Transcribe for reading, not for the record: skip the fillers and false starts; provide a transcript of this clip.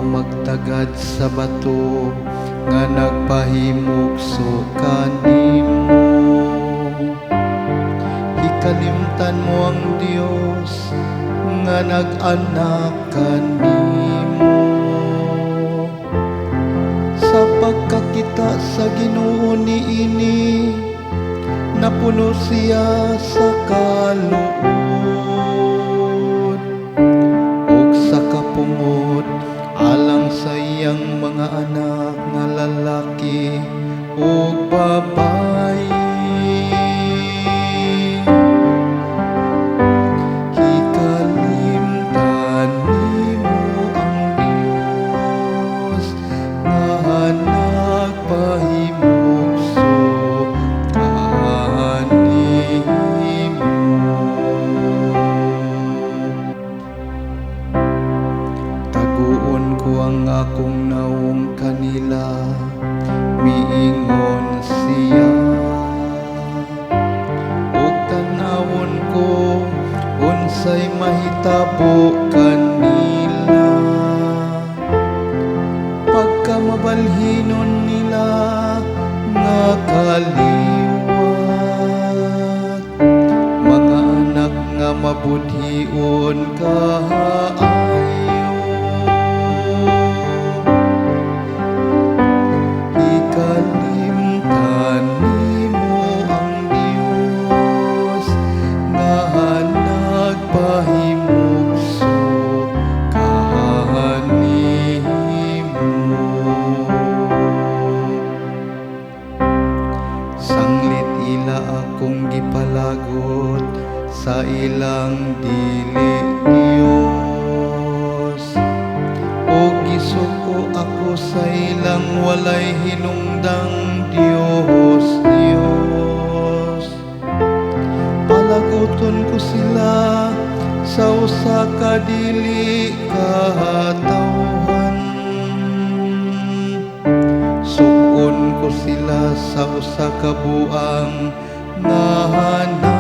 Ikaw magtagad sa bato nga nagpahimugso kanimo? Hikalimtan mo ang Dios nga nag-anak kanimo. Sa pagkakita sa Ginoo niini, napuno siya sa kaluod ug sa kapungot alang sa iyang mga anak nga lalaki ug babayi. Hikalimtan nimo ang Dios nga nagpahimugso kanimo. Taguon ko ang akong nawong kanila, miingon siya. Ug tan-awon ko unsay mahitabo kanila. Pagkamabalhinon nila nga kaliwat, mga anak nga mabudhion kaayo. Hikalimtan nimo ang Dios nga nagpahimugso kanimo. Sanglit ila akong gipalagot sa ilang dili Dios, ug gisuko ako sa ilang walay hinungdang Dios, Dios. Palaguton ko sila sa usa ka dili katawhan. Suk-on ko sila sa usa ka buang nga.